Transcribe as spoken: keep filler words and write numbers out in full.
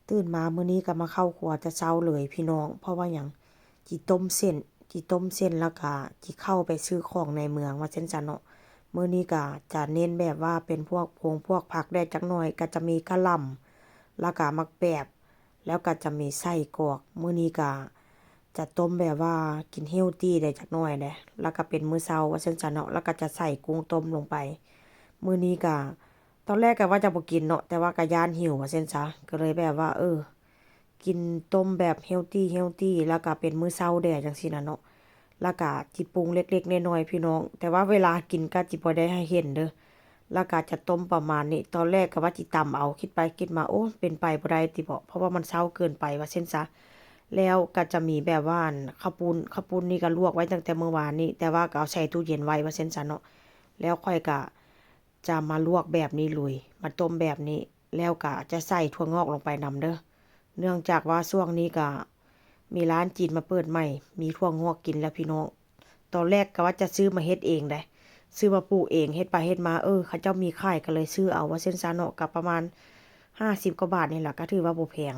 ตื่นมามื้อนี้ก็มาเข้าครัวแต่เช้าเลยพี่น้อง เพราะว่าหยัง จิต้มเส้น จิต้มเส้นแล้วก็จิเข้าไปซื้อของในเมืองว่าซั่นซะเนาะ มื้อนี้ก็จะเน้นแบบว่าเป็นพวกพงพวกผักแด่จักหน่อย ก็จะมีกะหล่ำ แล้วก็หมากแปบ แล้วก็จะมีไส้กรอก มื้อนี้ก็จะต้มแบบว่ากินเฮลตี้แด่จักหน่อยแด่ แล้วก็เป็นมื้อเช้าว่าซั่นซะเนาะ แล้วก็จะใส่กุ้งต้มลงไป มื้อนี้ก็ ตอนแรกก็ว่าจะบ่กินเนาะ แต่ว่าก็ย้านหิวว่าซั่นซะ ก็เลยแบบว่า เออ กินต้มแบบเฮลตี้ เฮลตี้ แล้วก็เป็นมื้อเช้าแด่จั่งซี้น่ะเนาะ แล้วก็จิปรุงเล็กๆ น้อยๆ พี่น้อง แต่ว่าเวลากินก็จิบ่ได้ให้เห็นเด้อ แล้วก็จะต้มประมาณนี้ ตอนแรกก็ว่าจิตำเอา คิดไปคิดมา โอ้ เป็นไปบ่ได้ติเบาะ เพราะว่ามันเช้าเกินไปว่าซั่นซะ แล้วก็จะมีแบบว่า อั่น ข้าวปุ้น ข้าวปุ้นนี่ก็ลวกไว้ตั้งแต่มื้อวานนี้ แต่ว่าก็เอาใส่ตู้เย็นไว้ว่าซั่นซะเนาะ แล้วข้อยก็ จะมาลวกแบบนี้เลย มาต้มแบบนี้ แล้วก็จะใส่ถั่วงอกลงไปนำเด้อ เนื่องจากว่าช่วงนี้ก็มีร้านจีนมาเปิดใหม่ มีถั่วงอกกินแล้วพี่น้อง ตอนแรกก็ว่าจะซื้อมาเฮ็ดเองได๋ ซื้อมาปลูกเอง เฮ็ดไปเฮ็ดมา เออ เขาเจ้ามีขายก็เลยซื้อเอาว่าซั่นซะเนาะ ก็ประมาณห้าสิบกว่าบาทนี่แหละ ก็ถือว่าบ่แพง